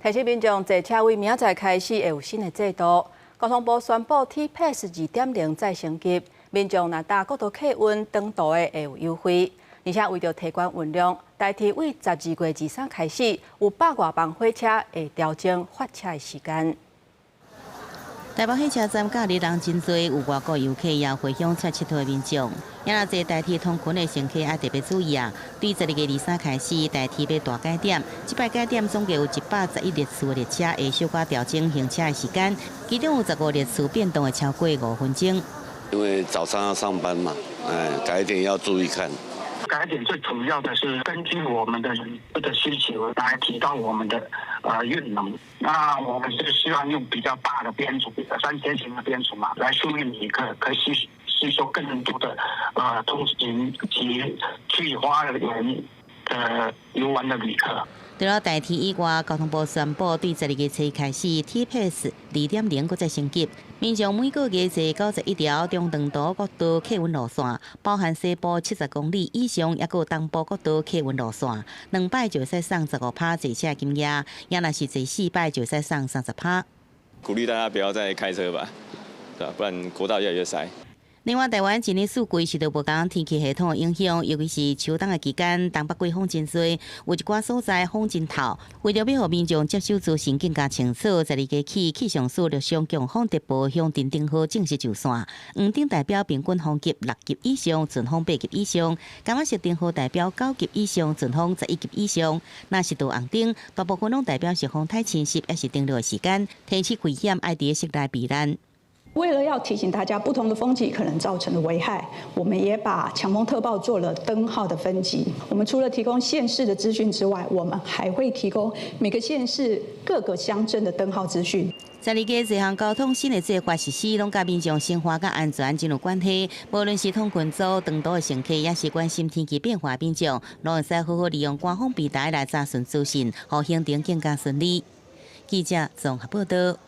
提醒民眾坐車位明仔載開始會有新的制度。交通部宣布 T-Pass 2.0再升級，民眾若搭國道客運長途的會有優惠，而且為著提懸運量，台鐵對12月23開始有百外班火車會調整發車的時間。台北火車站假日人真濟，有外國遊客也回鄉出𨑨迌的民眾。也若坐台鐵通勤的乘客愛特別注意啊！對12月23開始，台鐵欲大改點，這擺改點總計有111列次的列車會小可調整行車的時間，其中有15列次變動會超過5分鐘。因為早上要上班嘛，哎，改點要注意看。改點最主要的是根據我們的的需求來提高我們的運能。那我們是希望用比較大的編組，3000型的編組嘛，來輸運旅客，可以吸收更多的通勤及去花蓮的遊玩的旅客。除了台鐵以外，交通部宣布對12月初開始，T-Pass 2.0閣再升級，民眾每個月坐91條中長途國道客運路線，包含西部70公里以上，抑閣有東部國道客運路線，兩擺就會使送15趴坐車金額，也若是坐四擺就會使送30趴。鼓勵大家不要再開車吧，對吧？不然國道越來越塞。另外，台灣一年四季受著無仝天氣系統的影響，尤其是秋冬的期間，東北季風真濟，有一寡所在風真透。為著欲予民眾接收資訊更加清楚，十二月起氣象署陸續強風特報鄉鎮燈號正式上線，黃燈代表平均風級6級以上，陣風8級以上；柑仔色燈號代表9級以上，陣風11級以上。若是著紅燈，大部分攏代表是風太侵襲，抑是頂熱的時間，天氣危險，愛佇室內避難。為了要提醒大家不同的風級可能造成的危害，我們也把強風特報做了燈號的分級。我們除了提供縣市的資訊之外，我們還會提供每個縣市各個鄉鎮的燈號資訊。十二月這項交通新的計劃實施，攏佮民眾生活佮安全真有關係。無論是通勤族、長途的乘客，抑是關心天氣變化民眾，攏會使好好利用官方平台來查詢資訊，予行程更加順利。記者綜合報道。